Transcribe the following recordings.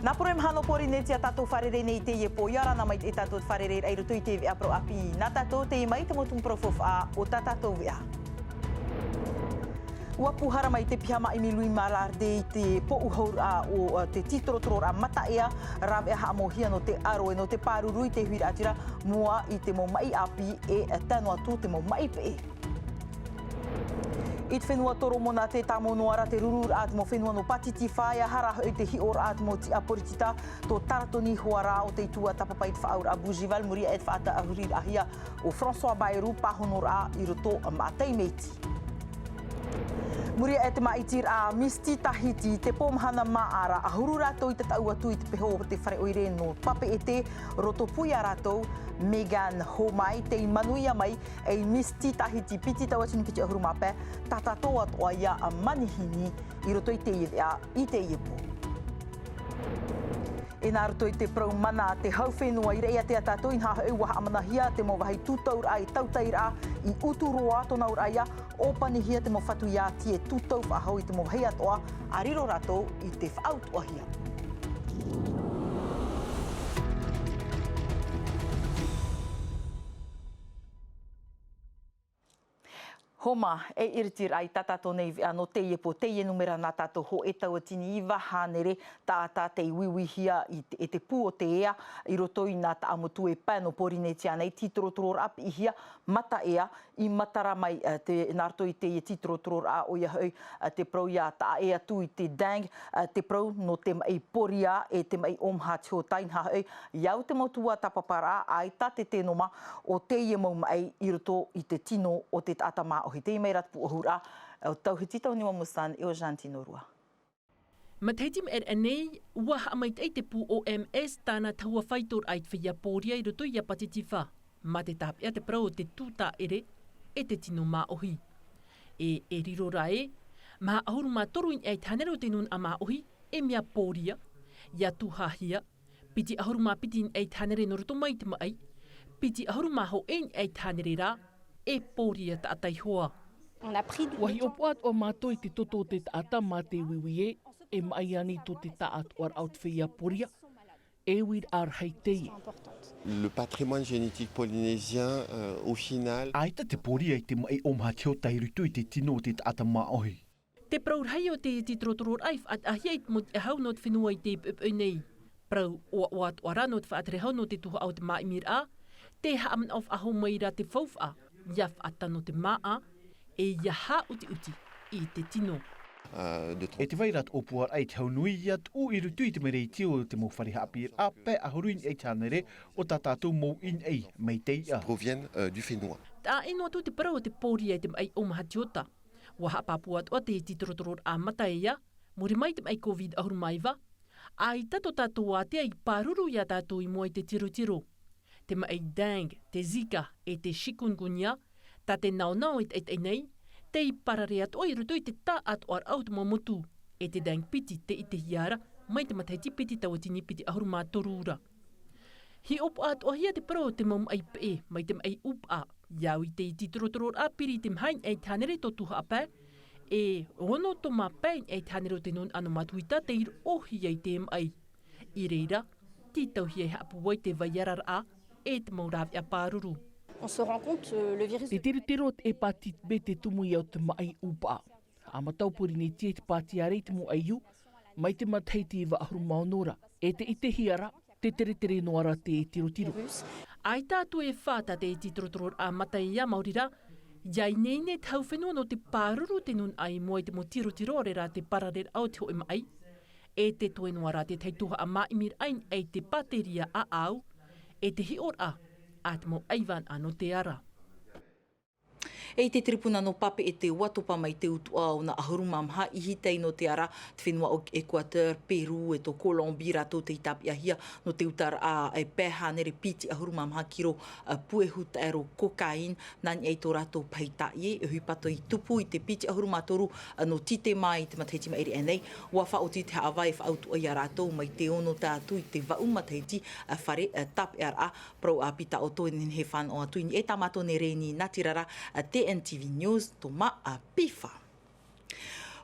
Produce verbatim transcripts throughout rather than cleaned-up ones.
Nā poro e maha nō Pōrīnetia tātou fārerei nei i teie pō, ʻia ora na mai tātou te fārerei i roto i te veʻa parau ʻāpī. Nā tātou teie mai te mau tumu parau faufaʻa o tā tātou veʻa. ʻUa pūhara mai te piha māʻimi Louis Malardet i te pōʻu hauraʻa o te tītorotororaʻa mataʻea, rāveʻa haʻamauhia nō te ʻaro e nō te pāruru i te huiraʻatira mua i te mau maʻi ʻāpī e tae noa atu te mau maʻi peʻe. I te fenua Toromona tē tāmau noa ra te rururaʻa te mau fenua nō Pātitifā, e aha rā hoʻi te hiʻoraʻa te mau tiʻa poritita, tō Taratoni hoʻi rā o te tuatāpapa i te faʻaauraʻa Bougival, muri aʻe te faʻataʻahuriraʻahia o François Bayrou, pāhonoraʻa i roto Maʻa Taimeti. Muri aʻe te māʻitiraʻa Miss Tea Tahiti, te pō mahana māʻa ra, ʻahuru rātou i tataʻu atu i te peho o te fare ʻoire nō Papeʻete, roto pū ia rātou, Megan Homai, tei manuia mai ei Miss Tea Tahiti piti tauatini piti ʻahuru mā pae, tā tātou atoʻa ia manihini i roto i teie veʻa i teie pō. E nā roto i te parau mana a te hau fenua i Raʻiātea tātou, inaha hoʻi ʻua haʻamanahia te mau vāhi tūtauraʻa e tautairaʻa i Uturoa, tōna auraʻa ia, ʻōpanihia te mau fatu iāti e tūtau faʻahou i te mau vāhi atoʻa, ʻa riro rātou i te faʻautuʻahia. Homa, e iritiraʻa i tā tātou nei veʻa nō teie pō, teie numera nā tātou hōʻē tauatini iva hānere taʻata tei uiuihia i te, e te pū o te ea i roto i nā Taʻamotu e pae nō Pōrīnetia nei, tītorotororaʻa piʻihia mataʻea i matara mai, eh, te, nā roto i teie tītorotororaʻa, ʻoia hoʻi, eh, te parau ia taʻa ʻē atu i te dengue, eh, te parau nō te maʻi pōria e te maʻi ʻōmaha tiʻa, inaha hoʻi, i au te mau tuatāpaparaʻa, ʻaita te tēnoma o teie mau maʻi i roto i te tino o te taʻata māʻohi. Teie mai rā te pūʻohuraʻa o Tauhiti Tauniua Musan e o Jean Tinorua. Matahiti maʻiri aʻe nei, ʻua haʻamaitaʻi te pū O M S tāna tahua faitoraʻa i te feiā pōria i roto iā Pātitifā, mā te tāpeʻa te parau o te tūtāʻere e te tino māʻohi. E, e riro rā ē, maha ʻahuru mā toru i niʻa i te hānere o te nūnaʻa māʻohi e mea pōria, ʻia tuhaʻahia, piti ʻahuru mā piti i niʻa i te hānere nō roto mai i te maʻi, piti ʻahuru mā hōʻē i niʻa i te hānere rā, e pōria taʻata iho ā. ʻUa hiʻopoʻa atoʻa mātou i te toto o te taʻata mā te uiui ē, e maʻi ānei tō te taʻatoʻaraʻa o te feiā pōria, e uiraʻa rahi teie. Le patrimoine génétique polynésien, euh, au final. ʻAita te pōria i te maʻi ʻōmaha tiʻa i roto i te tino o te taʻata māʻohi. Te parau rahi o te tītorotororaʻa i faʻataʻahia i te mau tiʻahau nō te fenua i te poʻipoʻi nei. Parau ʻoaʻoa atoʻa rā nō te faʻatere hau nō te tuhaʻa o te māʻimiraʻa, te haʻamanaʻo faʻahou mai ra te faufaʻa, ʻia faʻatano te māʻa, e ʻia haʻutiʻuti i te tino. Euh, de E te vai ra te ʻōpuaraʻa i te hau nui ʻia tuʻu i roto i te mereti o te mau fare haʻapiʻiraʻa, pae ʻahuru i niʻa i te hānere o tā tātou mau i niʻa mai te iʻa. Proviennent, euh, du fenua. Taʻa ʻē noa atu te parau o te pōria i te maʻi ʻōmaha tiʻa. ʻUa haʻapāpū atoʻa te tītorotororaʻa mataʻea, muri mai te maʻi COVID ʻahuru mā iva, ʻaita tō tātou ātea i pāruru ia tātou i mua i te tirotiro. Te maʻi dengue, te Zika, e te chikungunya, tā te naonao e taʻitaʻi nei, tei parare atoʻa i roto i te taʻatoʻaraʻa o te mau motu, e te dengue piti tei ʻitehia ra, mai te matahiti piti tauatini piti ʻahuru mā toru ra. Hiʻopoʻa atoʻahia te parau o te mau maʻi peʻe, mai te maʻi ʻūpaʻa, ʻia au i te tītorotororaʻa piri i te maha i niʻa i te hānere tō tuhaʻa pae, e ono tōmā pae i niʻa i te hānere o te nūnaʻa nō Matuita tei roʻohia i te maʻi. I reira, tītauhia e haʻapūai te vaiararaʻa, e te mau rāveʻa pāruru. On se rend compte, euh, le virus Te tirotiro o te hepatite B te tumu ia o te maʻi ʻūpaʻa. Haʻamata ʻo Pōrīnetia i te pātiare i te mau ʻaiū, mai te matahiti iva ʻahuru mā ono ra, e tei ʻitehia ra, te teretere noa ra te tirotiro. ʻAita atu e fā tā te tītorotororaʻa mataʻea maori rā, ʻia ineine te hau fenua nō te pāruru te nūnaʻa i mua i te mau tirotiro, ʻaore rā te parareraʻa o te hōʻē maʻi, e te toe noa ra te tahi tuhaʻa māʻimiraʻa i niʻa i te pāteria ʻāʻau, e te hiʻoraʻa a te mau ʻaivānaʻa nō te ara. E i te tiripuna nō Papeʻete ʻua topa mai te utuʻa o nā ʻahuru mā maha ʻihitai nō te ara, te fenua o Équateur, Pérou, e tō Colombie rātou tei tāpeʻahia nō te utaraʻa e pae hānere piti ʻahuru mā maha kiro, ā, puehu taʻero cocaïne, nā niʻa i tō rātou pahi tāʻie, e ʻohipa tei tupu i te piti ʻahuru mā toru, ā, nō Tītema i te matahiti maʻiri aʻe nei, ʻua faʻaoti te haʻavā e faʻautuʻa ia rātou mai te ono tae atu i te vaʻu matahiti, ā, fare, ā, tāpeʻaraʻa, Parau ʻāpī tā ʻoutou e nehenehe e fānaʻo atu i niʻa i tā mātou nei rēni natirara, ā, T N T V News, Thomas, ā, Pifa.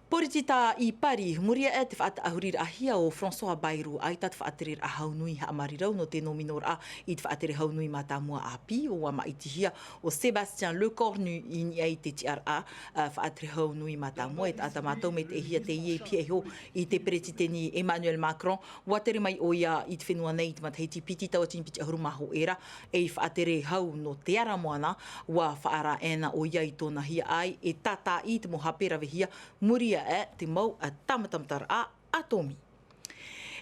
Poritita i Pari, muri aʻe te faʻataʻahuriraʻahia o François Bayrou, ʻaita te faʻatereraʻa hau nui haʻamārirau nō te nōminoraʻa i te faʻatere hau nui mātāmua ʻāpī, ʻua māʻitihia ʻo Sébastien Lecornu i niʻa i te tiʻaraʻa, ā, faʻatere hau nui mātāmua, e taʻata mātou mai te ʻēhia teie i pihaʻi iho i te peretiteni Emmanuel Macron, ʻua tere mai ʻoia i te fenua nei i te matahiti piti tauatini piti ʻahuru mā hōʻē ra, ei faʻatere hau nō te ara moana, ʻua faʻaara ʻēna ʻoia i tōna hiaʻai e tātaʻi i te mau hape ravehia muri aʻe te mau, ā, tāmatamataraʻa ʻātōmī.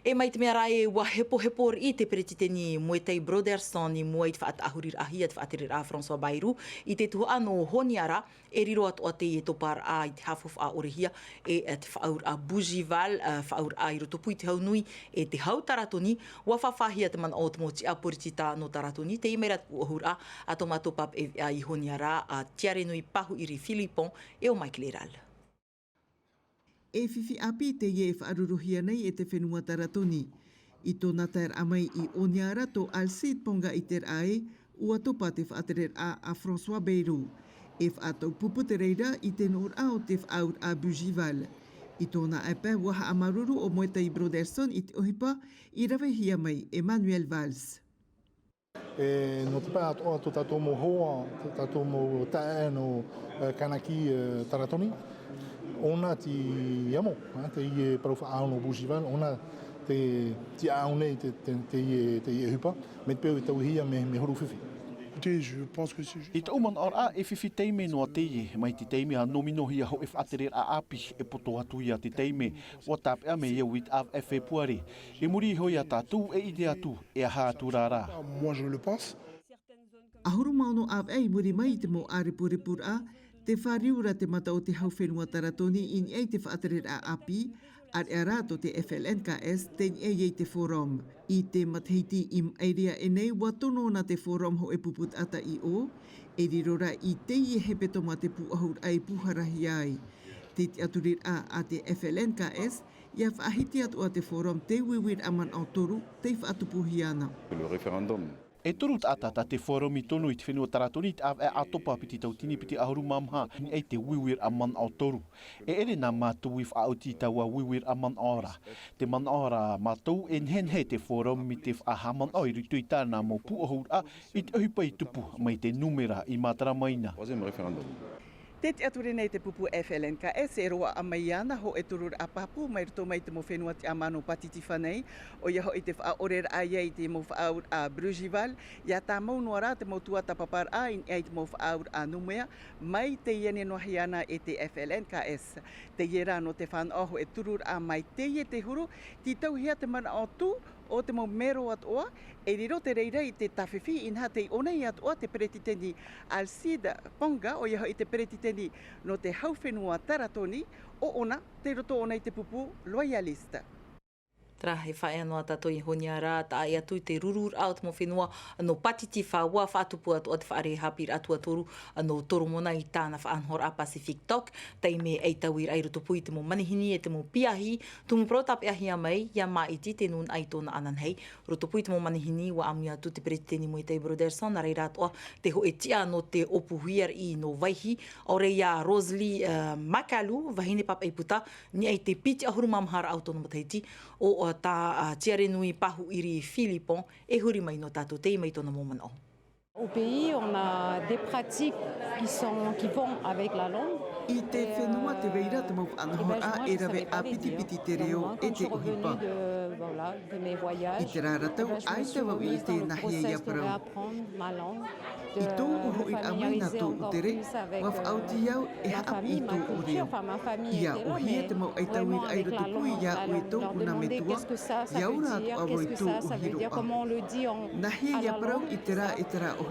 E mai te mea rā ē, ʻua hepohepo riʻi te peretiteni Moetai Brotherson i mua i te faʻataʻahuriraʻahia te faʻatereraʻa François Bayrou i te tuhaʻa nō Honiara, e riro atoʻa teie toparaʻa i te haʻafaufaʻa ʻorehia e, ā, te faʻaauraʻa Bougival, ā, faʻaauraʻa i rotopū i te hau nui e te hau Taratoni, ʻua fāfāhia te manaʻo o te mau tiʻa poritita nō Taratoni, teie mai rā te pūʻohuraʻa a tō mātou pāpaʻi veʻa i Honiara, a Tiarenui Pahuʻiri Philippon e ʻo Mike Leral. E fifi ʻāpī teie e faʻaruruhia nei e te fenua Taratoni. I tōna taeraʻa mai i Honiara tō Alcide Ponga i te raʻa ē, ʻua topa te faʻatereraʻa a François Bayrou. E faʻatau pupu te reira i te nuʻuraʻa o te faʻaauraʻa Bougival. I tōna ʻae pae ʻua haʻamāuruuru ʻo Moetai Brotherson i te ʻohipa i ravehia mai Emmanuel Valls. E nō te pae atoʻa tō tātou mau hoa, tō tātou mau taeaʻe nō, e, Kanaki, e, Taratoni, ʻōna te amo, e, teie parau faʻaau nō Bougival, ʻōna te, te ʻāʻau nei te, te, teie, teie ʻohipa, mai te peu e tauihia mea, mea huru fifi. Écoutez, je pense que c'est juste. I tōʻu manaʻoraʻa, e fifi taime noa teie, mai te taime ʻa nōminohia hōʻē faʻatereraʻa ʻāpī, e poto atu ia te taime, ʻua tāpeʻa mai au i te ʻāvaʻe Fepuare. I muri iho ia tātou, e ʻite atu, e aha atu rā rā. Moi, je le pense. ʻAhuru mā ono ʻāvaʻe i muri mai i te mau ʻārepurepu ra, tē fāriu ra te mata o te hau fenua Taratoni i niʻa i te faʻatereraʻa ʻāpī, ʻāreʻa rā tō te F L N K S, tei niʻa i te Forum. I te matahiti i maʻiri aʻe nei, ʻua tono na te Forum hōʻē pupu taʻata i ʻō, e riro rā i teie hepetoma te pūʻohuraʻa i pūharahia ai. Te tiʻaturiraʻa a te F L N K S, ʻia faʻahiti atoʻa te Forum te uiuiraʻa manaʻo toru tei faʻatupuhia ana. Le référendum. E toru taʻata tā te Forum i tono i te fenua Taratoni i te ʻāvaʻe ʻĀtopa piti tauatini piti ʻahuru mā maha, i niʻa i te uiuiraʻa manaʻo toru. E ʻere nā mātou i faʻaoti i taua uiuiraʻa manaʻo ra. Tē manaʻo ra mātou e nehenehe te Forum i te faʻahaʻamanaʻo i roto i tāna mau pūʻohuraʻa i te ʻohipa i tupu mai te nūmera i matara mai na. Troisième référendum. Tē tiʻaturi nei te pupu F L N K S e roaʻa mai iāna hōʻē tururaʻa pāpū mai roto mai te mau fenua tiʻamā nō Pātitifā nei, ʻoia hoʻi te faʻaʻoreraʻa ia i te mau faʻaauraʻa Bougival, ʻia tāmau noa rā te mau tuatāpaparaʻa i niʻa i te mau faʻaauraʻa Nouméa, mai teie nei noa hia ana e te F L N K S. Teie rā nō te fānaʻo hōʻē tururaʻa mai teie te huru, tītauhia te manaʻo tū o te mau mero atoʻa, e riro te reira i te tāfifi, inaha tei ʻō nei atoʻa te peretiteni Alcide Ponga, ʻoia hoʻi te peretiteni nō te hau fenua Taratoni, ʻo ʻōna, tei roto ʻōna i te pupu Loyaliste. Terā, e faʻaea noa tātou i Honiara, taʻa ʻē atu i te rururaʻa o te mau fenua nō Pātitifā, ʻua faʻatupu atoʻa te fare haʻapiʻiraʻa tuatoru nō Toromona i tāna faʻanahoraʻa Pacific Talk, taime ʻaitauiraʻa i rotopū i te mau manihini e te mau piahi, tumu parau tāpeʻahia mai, ʻia māʻiti te nūnaʻa i tōna ananahi, rotopū i te mau manihini, ʻua ʻāmui atu te peretiteni Moetai Brotherson, nā reira atoʻa te hōʻē tiʻa nō te ʻōpuaʻi nō Vaihi, ʻaore ia Rosalie, ā, Makalu, vahine pāpaʻi puta, i niʻa i te piti ʻahuru mā maha raʻa o tōna matahiti, ʻo, ā, tā, ā, Tiarenui Pahuʻiri Philippon, e huri mai nō tātou, teie mai tōna mau manaʻo. Au pays, on a des pratiques qui sont, qui vont avec la langue. I te fenua tē vai ra te mau faʻanahoraʻa e rave ʻāpitipiti te reo e te ʻohipa. I terā ra tau, ʻaita vau i ʻite nāhea ʻia parau. I tōʻu hoʻiraʻa mai nā tōʻu tere, ʻua faʻaoti au e haʻapiʻi i tōʻu reo. ʻIa ʻōhie te mau ʻaitauiraʻa i rotopū iāʻu e tōʻu nā metua, ʻia ora atoʻa vau i tōʻu hiroʻa. Nāhea ʻia parau i terā, i terā ʻohipa.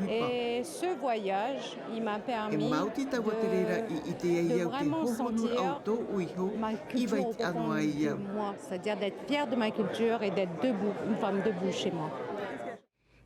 E maoti taua tere ra i ʻite ai au te hohonuraʻa o tōʻu iho, i vai tiʻa noa ai au. C'est-à-dire d'être fière de ma culture et d'être debout, une femme debout chez moi.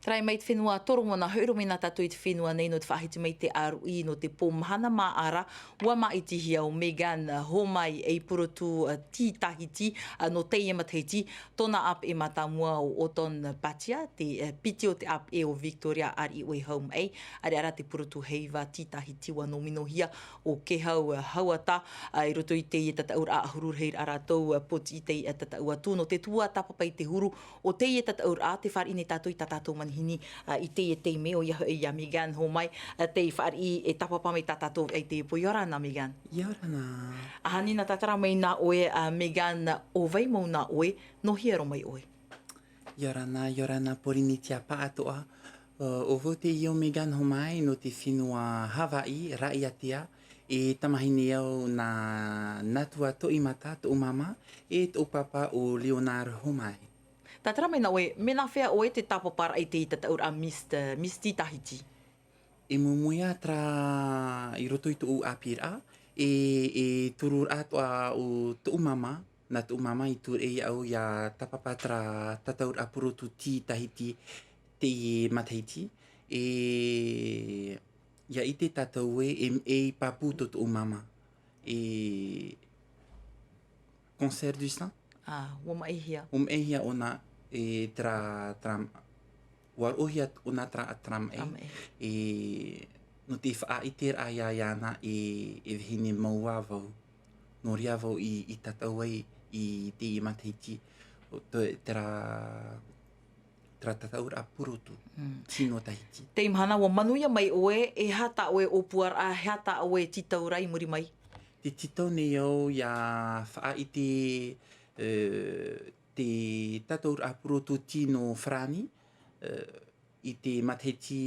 Tarai mai te fenua Toromona, hōroʻa mai na tātou i te fenua nei nō te faʻahiti mai te ʻāruʻi nō te pō mahana māʻa ra. Ua māʻitihia ʻo Megan Homai ei purotu tī Tahiti nō teie matahiti. Tōna ʻāpeʻe mātāmua ʻo Auton Patia, te piti o te ʻāpeʻe o Victoria, ariʻi ʻoe hau mai. ʻAreʻa rā te purotu heiva tī Tahiti ua nōminohia ʻo Kehau Hauata. I roto i teie tataʻuraʻa ʻahuru, hei rā rātou pōtiʻi tei tataʻu atu nō te tuatāpapa i te huru o teie tataʻuraʻa. Te fāriʻi nei tātou i tā tātou manihini i teie taime, ʻoia hoʻi iā Megan Homai, tei fāriʻi e tāpapa mai tā tātou i teie pō. ʻIa ora na Megan. ʻIa ora na. Ahani, nā tātara mai nā ʻoe, Megan, ʻo vai mau nā ʻoe, nō hea roa mai ʻoe? ʻIa ora na, ʻia ora na Pōrīnetia pāʻatoʻa. ʻO vau te ʻo Megan Homai nō te fenua Havaiʻi, Raʻiātea. E tamahine au nā Natua Toʻimata, tōʻu māmā, e tōʻu pāpā ʻo Leonard Homai. Tātara mai nā ʻoe, mea nāfea ʻoe te tāpaparaʻa i te tataʻuraʻa Miss, Miss Tea Tahiti? E moemoeā terā i roto i tōʻu ʻāpīraʻa, e, e tururaʻa atoʻa o tōʻu māmā, nā tōʻu māmā i tūreʻi iāʻu ʻia tāpapa terā tataʻuraʻa purotu tī Tahiti teie matahiti. E, ʻia ʻite tātou ē, e, e pāpū tō tōʻu māmā. E, cancer du sein. ʻĀ, ua maʻihia. Ua maʻihia ʻōna, e, terā, terā, ua roʻohia ʻōna terā, terā maʻi. Terā maʻi. E, nō te faʻaʻiteraʻa iāna e, e vahine mau ā vau. Nō reira vau i, i tatau ai i teie matahiti, o te, terā, terā tataʻuraʻa purotu, Mm. tino Tahiti. Teie mahana, ua manuia mai ʻoe, e aha tā ʻoe ʻōpuaraʻa, e aha tā ʻoe tītauraʻa i muri mai? Tē tītau nei au ʻia faʻaʻite, e, te tataʻuraʻa purotu tino farāni, e, i te matahiti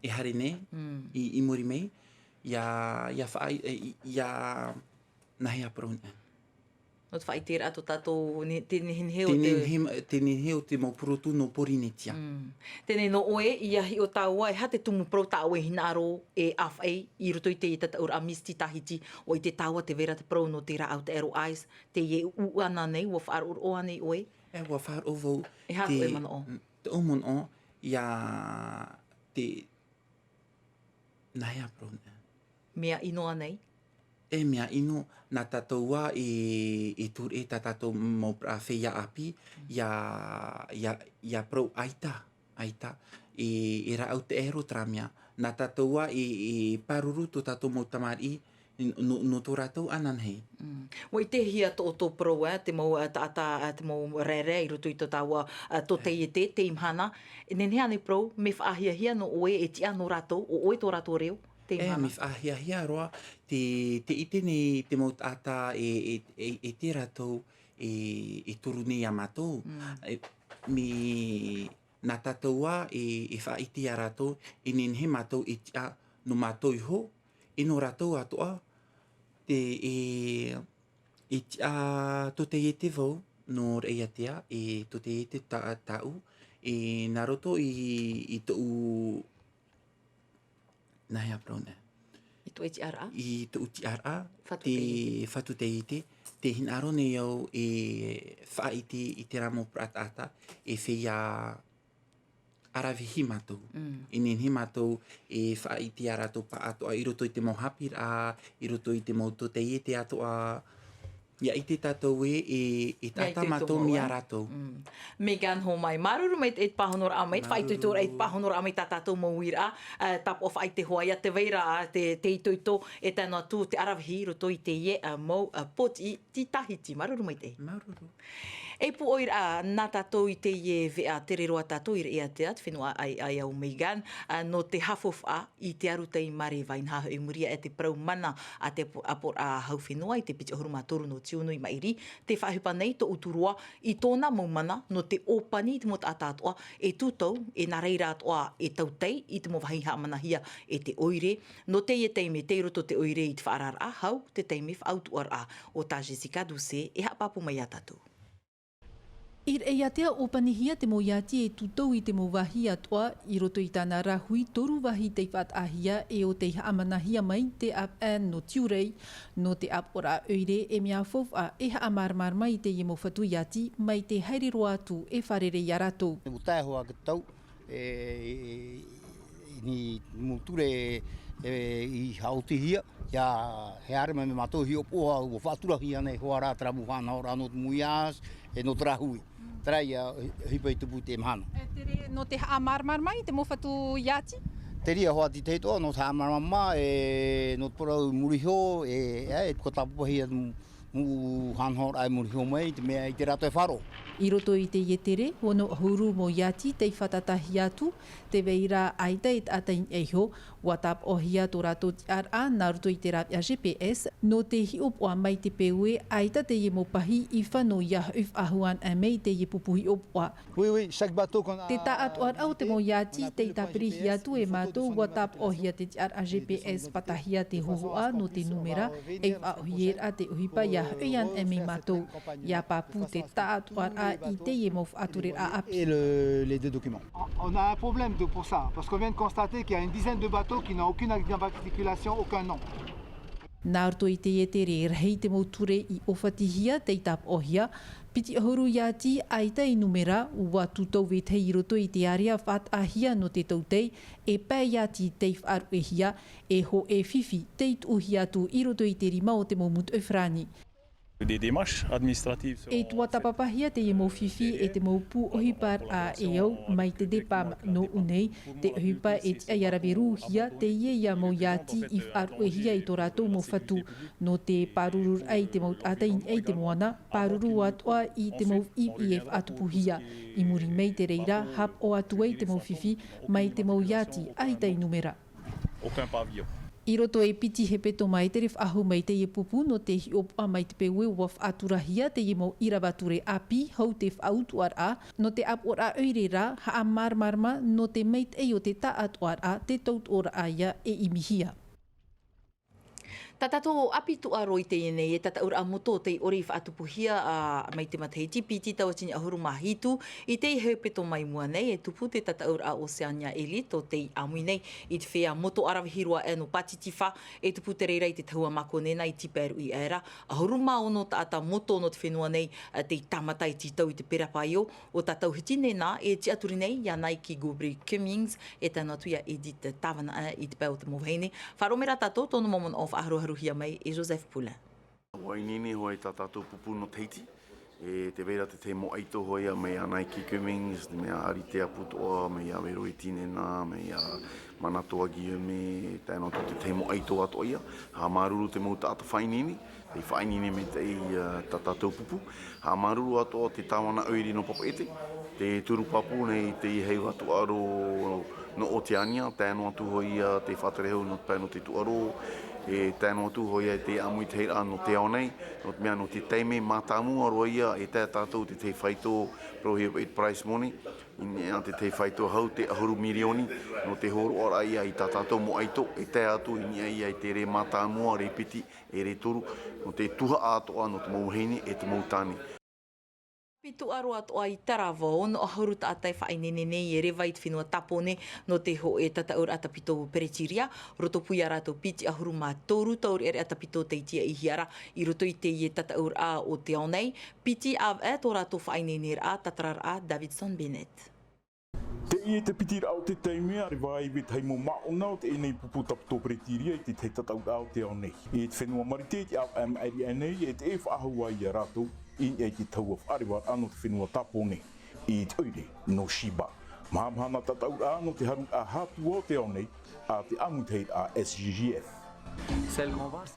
e haere nei, Mm. i, i muri mai, ʻia, ʻia faʻa-, e, i, ʻia, nā hea parau nei? Nō te faʻaʻiteraʻa tō tātou ne-, te nehenehe o Te te nehenehe, te nehenehe o te mau purotu nō Pōrīnetia. Mm. Teie nō ʻoe, ʻia hiʻo tāua, e aha te tumu parau tā ʻoe hinaʻaro e ʻāfaʻi i roto i te tataʻuraʻa Miss Tea Tahiti, ʻua ʻite tāua tē vai ra te parau nō te rāʻau taʻero ice, teie e ʻūʻana nei, ʻua faʻaroʻo nei ʻoe? E, ʻua faʻaroʻo vau. E aha tō ʻoe manaʻo? Te, tōʻu manaʻo, ʻia te, nā hea parau nei? Mea ʻino ānei? E mea ʻino, nā tātou ā e, e tūreʻi tā tātou mau parau feiā ʻāpī, Mm. ʻia, ʻia, ʻia parau ʻaita, ʻaita, e, e rāʻau taʻero terā mea. Nā tātou ā e, e pāruru tō tātou mau tamariʻi, nō, nō tō rātou ananahi. Mm. ʻUa ʻitehia tō, tō parau, ā, te mau, ā, taʻata, ā, te mau rērea i roto i tō tāua, ā, tō taiete, teie mahana. E nehenehe ānei parau, mea faʻahiahia nō ʻoe e tiʻa nō rātou, ʻo ʻoe tō rātou reo, teie E, mahana? Mea faʻahiahia roa, tē, tē ʻite nei te mau taʻata e, e, e, e ʻite rātou e, e turu nei iā mātou. Mm. E, mea, nā tātou ā e, e faʻaʻite iā rātou, e nehenehe mātou e tiʻa nō mātou iho, e nō rātou atoʻa, te, e, e tiʻa tō taiete vau, nō Raʻiātea, e tō taiete tā-, tāʻu, e nā roto i, i tōʻu, nā hea parau nei? I tōʻu tiʻaraʻa? I tōʻu tiʻaraʻa, Fatu te taiete. Fatu taiete, tē hinaʻaro nei au e faʻaʻite i terā mau parau taʻata, e feiā ʻaravihi mātou. Mm. E nehenehe mātou e faʻaʻite iā rātou pāʻatoʻa i roto i te mau haʻapiʻiraʻa, i roto i te mau tōtaiete atoʻa. ʻIa ʻite tātou ē, e, e taʻata mātou mai iā rātou. Mm. Megan Homai, māuruuru maitaʻi i te pāhonoraʻa mai, te faʻaitoitoraʻa i te pāhonoraʻa mai tā tātou mau uiraʻa, ā, tāpaʻo faʻaʻite hoʻi ia tē vai ra, ā, te, te itoito e tae noa atu te ʻaravihi i roto i teie, ā, mau, ā, pōtiʻi tī Tahiti. Māuruuru maitaʻi. Māuruuru. E pūʻoiraʻa nā tātou i teie veʻa, tere roa tātou i Raʻiātea, te fenua ʻāiʻa o Megan, ā, nō te haʻafaufaʻa i te aru tei māreva, inaha hoʻi i muri aʻe i te parau mana a te apo-, aporaʻa hau fenua i te piti ʻahuru mā toru nō Tiunu i maʻiri, tē faʻaʻohipa nei tō ʻuturoa i tōna mau mana nō te ʻōpani i te mau taʻata atoʻa e tūtau, e nā reira atoʻa e tautai i te mau vāhi haʻamanahia e te ʻoire. Nō teie taime, tei roto te ʻoire i te faʻaararaʻa, hau te taime faʻautuʻaraʻa. ʻO tā Jessica Doucet e haʻapāpū mai iā tātou. I Raʻiātea ʻōpanihia te mau iāti e tūtau i te mau vāhi atoʻa, i roto i tāna rāhui toru vāhi tei faʻataʻahia e ʻo tei haʻamanahia mai te ʻāvaʻe nō Tiurai, nō te ʻāpoʻoraʻa ʻoire e mea faufaʻa e haʻamāramarama i teie mau fatu iāti mai te haere roa atu e fārerei ia rātou. Te mau taeaʻe hoa ki te tau, e, e, e, i te mau ture, e, i haʻaotihia, ia, e haere mai mātou hiʻopoʻa, ʻua faʻaturahia nei hoʻi rā terā mau faʻanahoraʻa nō te mau iāti, e nō te rāhui. Terā ia, ʻohipa i tupu i teie mahana. E tere, nō te haʻamāramarama i te mau fatu iāti? Te reira hoʻi te tahi atoʻa, nō te haʻamāramarama, e, nō te parau i muri iho, e, e, e, ʻua tāpapahia te mau faʻanahoraʻa i muri iho mai, i te mea i te rātou e faʻaroʻo. I roto i teie tere, ono ʻahuru mau iāti tei fātatahi atu, tē vai ra ʻaita e taʻata i niʻa iho, ʻua tāpaʻohia tō rātou tiʻaraʻa nā roto i te rāveʻa G P S, nō te hiʻopoʻa mai te peu ē, ʻaita teie mau pahi i fano ia hoʻi faʻahou anaʻe mai i teie pupu hiʻopoʻa. Oui, oui, chaque bateau qu'on a, Te taʻatoʻaraʻa o te mau iāti tei tāpirihi atu e mātou, ʻua tāpaʻohia te tiʻaraʻa G P S, pātahia te hōhoʻa nō te nūmera, e faʻaʻohiparaʻa te ʻohipa ia hoʻi anaʻe mai mātou. ʻIa pāpū te taʻatoʻaraʻa i teie mau faʻatureraʻa ʻāpī. Et le, les deux documents. On a un problème de, pour ça, parce qu'on vient de constater qu'il y a une dizaine de bateaux qui n'ont aucune immatriculation, aucun nom. Nā roto i teie tere, rahi te mau ture i ʻōfatihia tei tāpaʻohia, piti ʻahuru iāti ʻaita i nūmera, ʻua tūtau vetahi i roto i te ārea faʻataʻahia nō te tautai, e pae iāti tei faʻaruʻehia, e hōʻē fifi tei tuʻuhia atu i roto i te rima o te mau mūtoʻi farāni. Des démarches administratives seront E tuatāpapahia teie mau fifi e te mau pū ʻohiparaʻa e au mai te départ nō ʻō nei, te ʻohipa e tiʻa ia rave rūhia, teie ia mau iāti i faʻaruʻehia i tō rātou mau fatu, nō te pārururaʻa i te mau taʻata i niʻa i te moana, pāruru atoʻa i te mau ʻiʻi e faʻatupuhia. I muri mai i te reira, haʻapaʻo atu ai te mau fifi mai te mau iāti ʻaita i nūmera. Aucun pavillon. I roto e piti hepetoma e tere faʻahou mai teie pupu nō te hiʻopoʻa mai te peu ē ʻua faʻaturahia teie mau ʻīrava ture ʻāpī, hou te faʻautuʻaraʻa nō te ʻāpoʻoraʻa ʻoire ra, haʻamāramarama nō te maitaʻi o te taʻatoʻaraʻa, te tautoʻoraʻa ia e ʻimihia. Tā tātou ʻāpī tūʻaro i teie nei e tataʻuraʻa moto tei ʻore i faʻatupuhia, ā, mai te matahiti piti tauatini ʻahuru mā hitu, i te hepetoma i mua nei, e tupu te tataʻuraʻa Oceania Elite o tei ʻāmui nei i te feiā moto ʻaravihi roa aʻe nō Pātitifā, e tupu te reira i te tahua mākoni nā i Tipaeruʻi aʻera, ʻahuru mā ono taʻata moto nō te fenua nei, ā, tei tāmata i te tau i te Pera Paio, ʻo tā tātou hiti nei nā, e tiʻaturi nei iā Naiki Gobri Cummings, e tae noa atu iā Edith Tāvana, ā, i te pae o te mau vahine. Faʻaroʻo mai rā tātou, tōna mau manaʻo faʻaharuharuhia mai e Joseph Poulin. ʻUa ineine hoʻi tā tātou pupu nō Tahiti, e tē vai ra te tahi mau ʻaito hoʻi ia mai iā Naiki Cummings, mai iā Aritea Putoʻa, mai iā Vero Itinena, mai iā Manatoa Guillaume, tae noa atu te tahi mau ʻaito atoʻa ia, haʻamāuruuru te mau taʻata faʻaineine, tei faʻaineine maitaʻi i, ā, tā tātou pupu. Haʻamāuruuru atoʻa te tāvana ʻoire nō Papeʻete, tē turu pāpū nei i teie heiva tūʻaro nō Oteania, tae noa atu hoʻi ia te faʻaterehau nō te pae nō te tūʻaro, e tae noa atu hoʻi ia te ʻāmuitahiraʻa nō te ao nei, nō te mea nō te taime mātāmua roa ia e tae tātou i te tahi faito parauhia e prize money, i niʻa i te tahi faito hau te ʻahuru mirioni, nō te hōroʻaraʻa ia i tā tātou mau ʻaito, e tae atu i niʻa ia i te rē mātāmua, rē piti, e rē toru, nō te tuhaʻa atoʻa nō te mau vahine e te mau tāne. Piti ʻāpī tūʻaro atoʻa i Taravao, ono ʻahuru taʻata e faʻaineine nei e reva i te fenua Tāpōnē, nō te hōʻē tataʻuraʻa tapito peretiria, roto pū iā rātou piti ʻahuru mā toru taureʻareʻa tapito tei tiaʻihia ra, i roto i teie tataʻuraʻa o te ao nei, piti ʻāvaʻe tō rātou faʻaineineraʻa, tātararaʻa Davidson Bennett. Teie te piti raʻa o te taime, ʻa reva ai vetahi mau māʻona o teie nei pupu tapito peretiria i te tahi tataʻuraʻa o te ao nei. I te fenua Marite, i te ʻāvaʻe maʻiri aʻe nei, e te faʻahou ai iā rātou, i niʻa i te tahua faʻarevaraʻa nō te fenua Tāpōnē, i te ʻoire nō Chiba. Mahamahana tataʻuraʻa nō te haruraʻa hātua o te ao nei, a te ʻāmuitahiraʻa S G G F.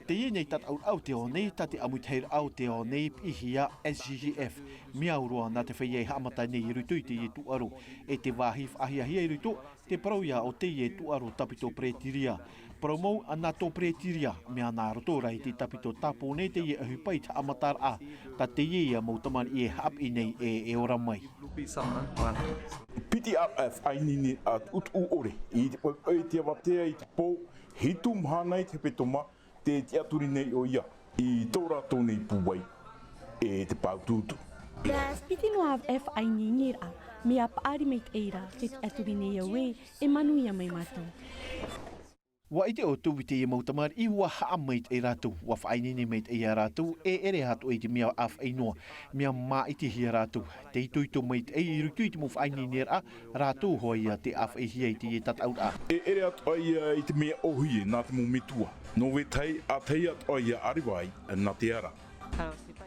Teie nei tataʻuraʻa o te ao nei, tā te ʻāmuitahiraʻa o te ao nei, piʻihia S G G F. Mea au roa nā te feiā e haʻamata nei i roto i teie tūʻaro, e te vāhi faʻahiahia i roto, te parau ia o teie tūʻaro tapito peretiria. Parau mau, ʻa nā tō peretiria, mea nā roto rā i te tapito Tāpōnē teie ʻohipa i te haʻamataraʻa, tā teie ia mau tamariʻi e haʻapiʻi nei e, e ora mai. Piti ʻāvaʻe faʻaineine a tuʻutuʻu ʻore, i te paepae i te avatea i te pō, hitu mahana i te hepetoma, tē tiʻaturi nei ʻoia i tō rātou nei pūai, e te pāutuutu. Piti noa ʻāvaʻe faʻaineineraʻa, mea paʻari maitaʻi rā, te tiʻaturi nei au ē, e manuia mai mātou. Ua ʻite ʻoutou i teie mau tamariʻi, ua haʻamaitaʻi rātou, ua faʻaineine maitaʻi ia rātou, e ʻere atoʻa i te mea ʻāfaʻi noa, mea māʻitihia rātou, te itoito maitaʻi i roto i te mau faʻaineineraʻa, rātou hoʻi ia te ʻāfaʻihia i teie tataʻuraʻa. E ʻere atoʻa ia i te mea ʻōhie nā te mau metua, nō vetahi, ʻa tahi atoʻa ia ʻareva ai nā te ara.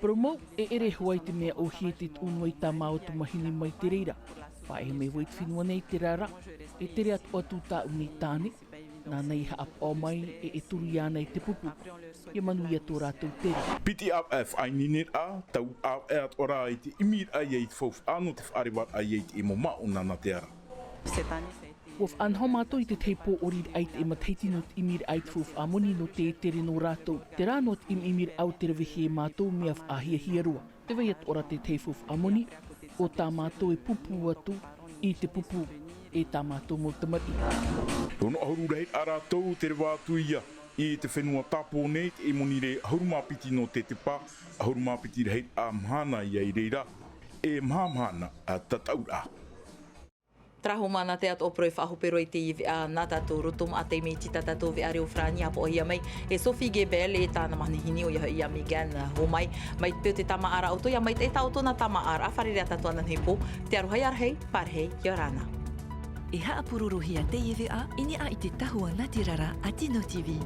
Parau mau, e ʻere hoʻi i te mea ʻōhie te tuʻu noa i tā mātou mahine mai te reira. Paʻi mai vau i te fenua nei te rara, e tere atu atu tāʻu nei tāne, nāna i haʻapaʻo mai e, e turu iāna i te pupu. Ia manuia tō rātou tere. Piti ʻāvaʻe faʻaineineraʻa, tau ʻāvaʻe atoʻa rā i te ʻimiraʻa ia i te faufaʻa nō te faʻarevaraʻa ia i te ʻimo maʻo nāna te ara. Ua faʻanaho mātou i te tahi pōʻoriraʻa i te matahiti nō te ʻimiraʻa i te faufaʻa moni nō te tere nō rātou. Terā nō te ʻimiʻimiraʻa o te ravehia e mātou mea faʻahiahia roa. Tē vai atoʻa ra te tahi faufaʻa moni, ʻo tā mātou e pūpū atu i te pupu e tā mātou mau tamariʻi. Ono ʻahuru rahiraʻa rātou te reva atu ia i te fenua tāpō nei, te ʻimiraʻa ʻahuru mā piti nō te tepa, ʻahuru mā piti rahiraʻa mahana ia i reira, e maha mahana tataʻuraʻa. Tarahu mana te atoʻa poro e faʻahope roa i teie veʻa nā tātou roto maʻa taime iti tā tātou veʻa reo farāni, ʻāpoʻohia mai e Sophie Gebel e tāna manihini ʻoia hoʻi ia Megan Homai. Mai te peu te tāmāʻaraʻa ʻoutou, ia maitaʻi tā ʻoutou nā tāmāʻaraʻa, fārerei ā tātou ananahi pō, te aroha ia rahi, pārahi, ʻia ora na. E haʻapurorohia teie veʻa, i niʻa i te tahua nā te rara a Tino TV.